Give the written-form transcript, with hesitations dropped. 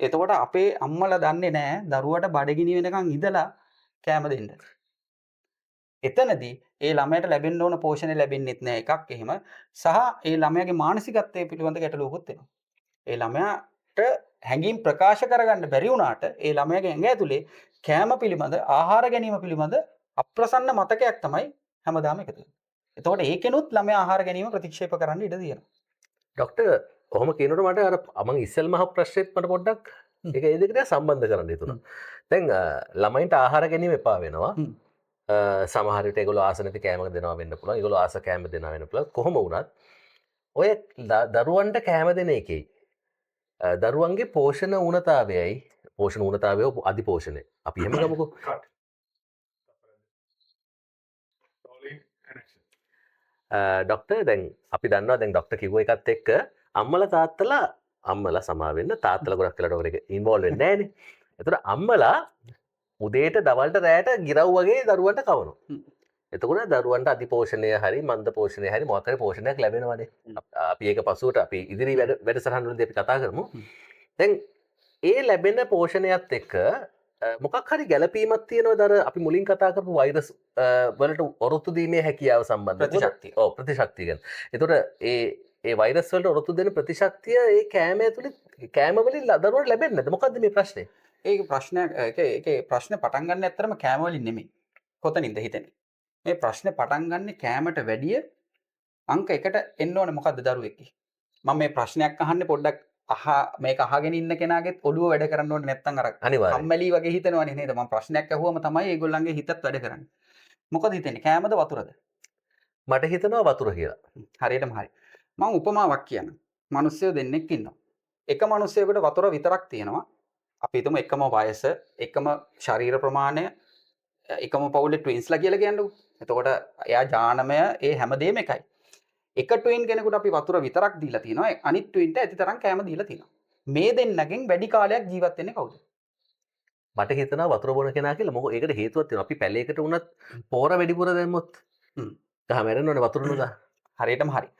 එතකොට අපේ අම්මලා දන්නේ නෑ දරුවට බඩගිනි වෙනකන් ඉඳලා කෑම දෙන්න. එතනදී ඒ ළමයට ලැබෙන්න ඕන පෝෂණය ලැබෙන්නෙත් නෑ එකක් එහෙම. සහ ඒ ළමයාගේ මානසිකත්වය පිළිබඳ ගැටලුවකුත් එනවා. ඒ ළමයාට හැඟීම් ප්‍රකාශ කරගන්න බැරි වුණාට ඒ ළමයාගේ ඇඟ ඇතුලේ කෑම පිළිබඳ, ආහාර ගැනීම පිළිබඳ අප්‍රසන්න මතකයක් තමයි හැමදාම එකතු වෙන්නේ. එතකොට ඒකෙනුත් ළමයා ආහාර ගැනීම ප්‍රතික්ෂේප කරන්න ඉඩ තියෙනවා. ඩොක්ටර්, ඔහොම කියනකොට මට අර මං ඉස්සෙල්ම අහපු ප්‍රශ්නේත් මට පොඩ්ඩක් ඒක ඒ දෙකට සම්බන්ධ කරන්න හිතුණා. දැන් ළමයින්ට ආහාර ගැනීම එපා වෙනවා. සමහර විට ඒගොල්ලෝ ආස නැති කෑමක් දෙනවා වෙන්න පුළුවන්. ඒගොල්ලෝ ආස කෑම දෙනවා වෙන්න පුළුවන්. කොහොම වුණත් ඔය දරුවන්ට කෑම දෙන එකේ දරුවන්ගේ පෝෂණ ඌනතාවයයි, පෝෂණ ඌනතාවය අධිපෝෂණය. අපි එහෙම ගමුකෝ. Cut. Rolling and action. Doctor, දැන් අපි දන්නවා, දැන් ඩොක්ටර් කිව්ව එකත් එක්ක අම්මලා තාත්තලා, අම්මලා සමා වෙන්න, තාත්තලා ගොඩක් වෙලාවට ඔය එක ඉන්වෝල්ව් වෙන්නේ නැහනේ. එතකොට අම්මලා උදේට, දවල්ට, රැයට ගිරව් වගේ දරුවන්ට කවනවා. එතකොට දරුවන්ට අධිපෝෂණය හරි මන්ද පෝෂණය හරි මොකක් හරි පෝෂණයක් ලැබෙනවනේ. අපි ඒක පසුවට අපි ඉදිරි වැඩසටහන් වලදී අපි කතා කරමු. දැන් ඒ ලැබෙන පෝෂණයත් එක්ක මොකක් හරි ගැළපීමක් තියෙනවද අර අපි මුලින් කතා කරපු වෛරස් වලට ඔරොත්තු දීමේ හැකියාව සම්බන්ධව? ප්‍රතිශක්තිය. ඔව්, ප්‍රතිශක්තිය ගැන. එතකොට ඒ ඒ වෛරස් වලට ඔරොත්තු දෙන ප්‍රතිශක්තිය ඒ කෑම ඇතුලේ කෑම වලින් දරුවන්ට ලැබෙන්නේ නැද්ද? මොකද්ද මේ ප්‍රශ්නේ? ඒක ප්‍රශ්නයක්. ඒකේ ප්‍රශ්න පටන් ගන්න ඇත්තටම කෑම වලින් නෙමෙයි. කොතනින්ද හිතෙන්නේ? මේ ප්‍රශ්නේ පටන් ගන්නෙ කෑමට වැඩිය අංක එකට එන්න ඕනේ මොකද්ද දරුවෙක්ගේ? මම මේ ප්‍රශ්නයක් අහන්නේ පොඩ්ඩක් මේක අහගෙන ඉන්න කෙනාගේත් ඔළුව වැඩ කරන්න ඕනේ, නැත්තම් අර කම්මැලි වගේ හිතෙනවනේ නේද? මම ප්‍රශ්නයක් ඇහුවම තමයි ඒගොල්ලන්ගේ හිතත් වැඩ කරන්නේ. මොකද හිතෙන්නේ, කෑමද වතුරද? මට හිතෙනවා වතුර කියලා. හරියටම හරි. මම උපමාවක් කියන්නම්. මිනිස්සුયો දෙන්නෙක් ඉන්නවා. එක මිනිස්සෙකුට වතුර විතරක් තියෙනවා. අපි හිතමු එකම වයස, එකම ශරීර ප්‍රමාණය, එකම පවුලේ ට්වින්ස්ලා කියලා කියන්නකෝ. එතකොට එයා ජානමය ඒ හැමදේම එකයි. එක ට්වින් කෙනෙකුට අපි වතුර විතරක් දීලා තිනවා. අනිත් ට්වින්ට ඇතිතරම් කෑම දීලා තිනවා. මේ දෙන්නගෙන් වැඩි කාලයක් ජීවත් වෙන්නේ කවුද? මට හිතෙනවා වතුර බොන කෙනා කියලා. මොකද ඒකට හේතුවක් තියෙනවා. අපි පැලයකට වුණත් පෝර වැඩිපුර දැම්මොත් ගහ මැරෙනවනේ වතුර නොදා. හරියටම හරි.